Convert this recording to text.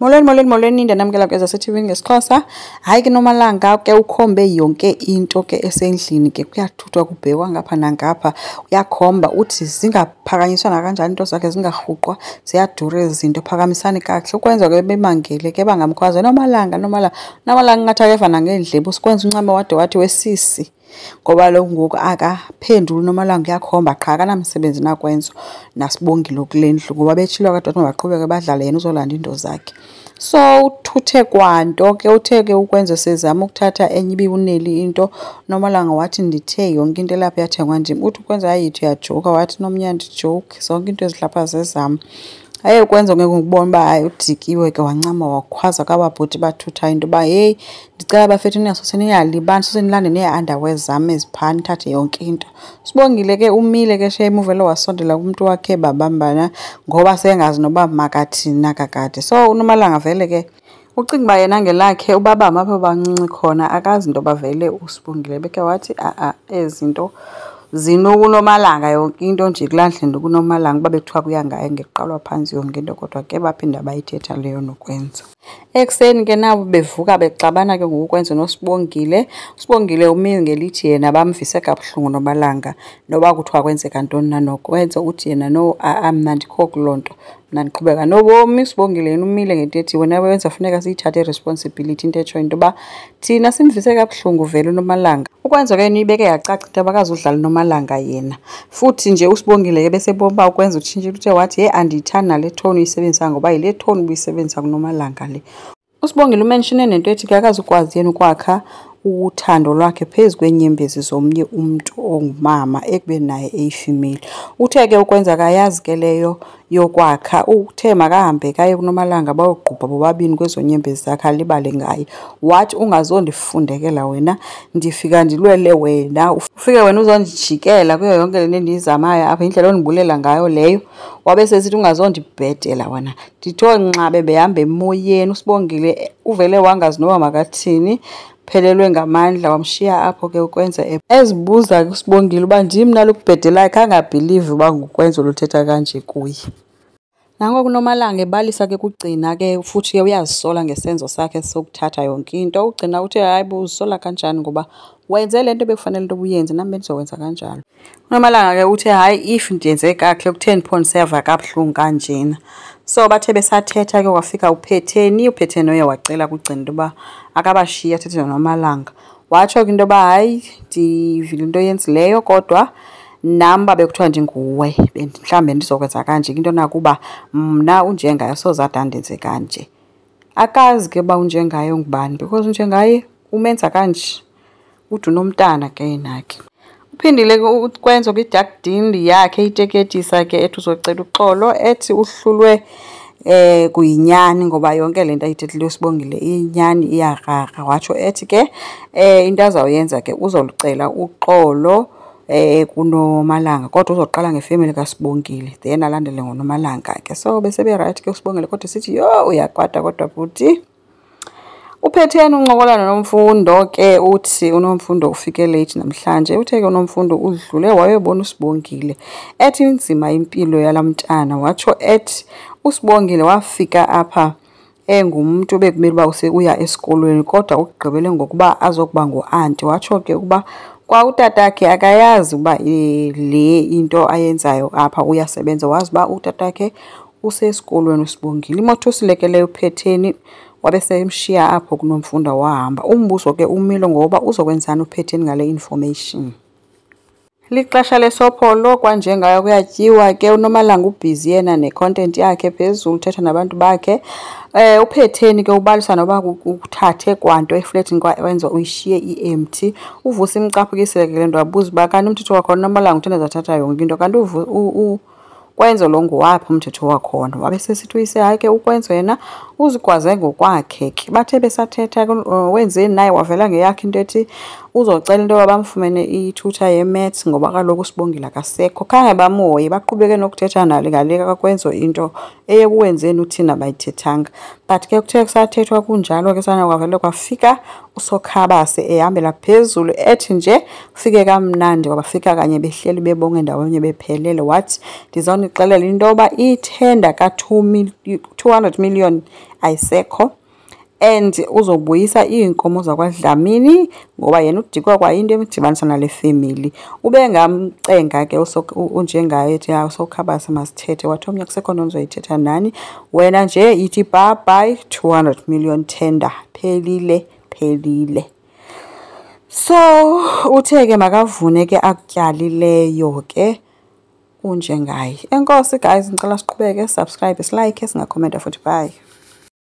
Molweni, molweni, molweni, ndinamkela kwezase-TV ngesiXhosa. Hayi ke Nomalanga ke ukhombe yonke into ke esendlini ke, kuyathuthwa kubhekwa ngapha nangapha. Uyakhomba uthi zingaphakanyiswa nakanjani iinto zakhe, zingarhuqwa, ziyadura ezi zinto, phakamisani kakuhle. Ukwenza ke bemangele ke bangamkhwaza, Nomalanga, Nomalanga. Nomalanga ingathi akeva nangeendlebe, usikwenza uncame wade wathi wesisi. Ngoba kaloku ngoku akaphenduli uNomalanga, uyakhomba qha, akanamsebenzi nakwenza naSibongile kule ndlu ngoba betshilo kade wathi mabaqhubeke badlale yena uzolanda iinto zakhe. So uthuthe kwanto ke, uthe ke ukwenza sezama ukuthatha enye ibiwuneli into, uNomalanga wathi ndithe yonke into elapha yathengwa ndim. Uthi ukwenza hayi uyajoka, wathi nomnye andijoki, zonke iinto ezilapha zezam. Hayi ukwenza ke ngokubona uba hayi udikiwe ke, wancama wakhwaza kwaba bhuti bathuthayo into yoba heyi ndicela bafethu ningasose ningalibali, sose nilande nee-underwear zam eziphaa nithathe yonke into. Sibongile ke umile ke shame, uvele wasondela kumntu wakhe babambana ngoba sengazi noba makathini na kakade. So uNomalanga vele ke ucinga uba yena ngelakhe ubabamba apho bancinci khona, akazi into yoba vele uSibongile bekhe wathi a-a ezi zinto zinokuNomalanga yonke into nje kulaa ndlu kuNomalanga, uba bekuthiwa kuya ngaye ngekuqalwa phantsi yonke into, kodwa ke baphinda bayithetha leyo nokwenza. Ekuseni ke nabo bevuka bexabana ke ngoku kwenza noSibongile. USibongile umi ngelithi yena bamvise kabuhlungu Nomalanga noba kuthiwa kwenzeka ntoni na nokwenza, uthi yena no a-a mna andikho kuloo nto, mna ndiqhubeka nobomi. USibongile yena umile ngento ethi wena wenza funeka siyithathe i-responsibility, into etshoyo into yoba thina simvise kabuhlungu vele uNomalanga. Ukwenza ke yena uyibeke yacaca into yoba akazudlala uNomalanga yena. Futhi nje uSibongile ke besebona uba ukwenza utshintshile, uthe wathi heyi andiyithandi nale tone uyisebenzisa ngoba yile tone ubuyisebenzisa kuNomalanga le. USibongile umenshine nento ethi ke akazukwazi yena ukwakha uthando lwakhe phezu kweenyembezi zomnye umntu ongumama ekubeni naye eyifemeli. Uthe ke ukwenza akayazi ke leyo yokwakha, uthe makahambe kaye kuNomalanga bayoqubha bobabini kwezo nyembezi zakhe alibale ngaye. Wathi ungazondifundekela wena, ndifika ndilwele wena, ufike wena uzondijikela kuyo yonke le nto endiyizamayo apha, yindlela ondibulela ngayo leyo. Wabe sesithi ungazondibhedela wena. Ndithe nxa bebehamba emoyeni, uSibongile uvele wangazi noba makathini, phelelwe ngamandla, wamshiya apho ke ukwenza ezibuza ke uSibongile uba ndim na lo ukubhedelayo, khange abhilive uba ngukwenza oluthetha kanje kuye. Nangoku uNomalanga ebalisa ke kuGcina ke, futhi ke uyazisola ngesenzo sakhe sokuthatha yonke into. UGcina uthe hayi bo uzisola kanjani ngoba wenze le nto bekufanele into ubuyenze, nam bendizokwenza kanjalo. UNomalanga ke uthe hayi if ndenze kakuhle kutheni pho ndiseva kabuhlungu kanjena. So bathe besathetha ke kwafika uPhetheni, uPhetheni uye wacela kuGcina into yoba akabashiye athethe noNomalanga. Watsho ke into yoba hayi ndivile into oyenzileyo kodwa nam uba bekuthiwa ndinguwe mhlawumbi bendizokwenza kanje, into nakuba mna unjengaye soze ade andenze kanje. Akazi ke uba unjengaye ungubani because unjengaye umenza kanje, ude unomntana ke yena ke. Uphindile ke ukwenza kwi-dark deal yakhe iteketisa ke ethi uzocela uxolo, ethi uhlulwe kuyinyani ngoba yonke le nto ayithethileyo uSibongile iyinyani, iyakrakra. Watsho ethi ke into azawuyenza ke uzolucela uxolo kuNomalanga, kodwa uzoqala ngefemeli kaSibongile then alandele ngoNomalanga ke. So besebe rayithi ke uSibongile, kodwa sithi yho uyakwata kodwa bhuti. UPhetheni uncokola noNomfundo ke, uthi uNomfundo ufike late namhlanje. Uthe ke uNomfundo udlule wayobona uSibongile, ethi inzima impilo yalaa mntana. Watsho ethi uSibongile wafika apha engumntu ebekumele uba uya esikolweni, kodwa ugqibele ngokuba azokuba ngu-anti. Watsho ke ukuba kwa utatakhe akayazi uba le into ayenzayo apha uyasebenza, wazi uba utatakhe usesikolweni uSibongile. Imothusile ke leyo uPhetheni, wabe semshiya apho kuNomfundo wahamba. Umbuzo ke umile ngoba uzokwenzani uPhetheni ngale information. Lixesha lesopholo kwanjengayo kuyatyiwa ke, uNomalanga ubhizi yena ne-content yakhe phezulu, uthetha nabantu bakhe. UPhetheni ke ubalisa noba uthathe kwanto efletini wenza uyishiye i-empty. Uvusa imcaphukisile ke le nto, wabuza uba kanti umthetho wakhona uNomalanga utheni ezathatha yonke into, kanti Ukwenzo lo ngowaphi umthetho wakhona. Wabe sesithi uyise hayi ke uKwenzo yena uzigwaze ngokwakhe ke. Bathe besathetha ke wenzeni naye wavela ngeyakhe into ethi Uzocela into yoba bamfumene ithutha ye-maths ngoba kaloku uSibongile akasekho. Khange bamhoye, baqhubeke nokuthetha nale ngale kakwenzo into eyekuwenzeni uthini abayithethanga. But ke kuthe kusathethwa kunjalo ke sana kwavele kwafika uSokhabase ehambela phezulu ethi nje ufike kamnandi, wabafika kanye behleli bebonke ndawonye bephelele. Wathi ndizawunixelela into yoba ithenda ka-200 million ayisekho and uzobuyisa iinkomo zakwaDlamini ngoba yena udikwa kwayinto emdibanisa nale femeli. Ube ngamcenga ke unjengaye ethi hayi uSokhabase masithethe, wathi omnye kusekho nto ndizoyithetha nani, wena nje yithi bye bye 200 million tender, phelile phelile. So uthe ke makavune ke akutyalileyo ke unjengaye. Enkosi guys, ndicela siqhubeke, subscribe, silike, singakhomenta futhi. Bye.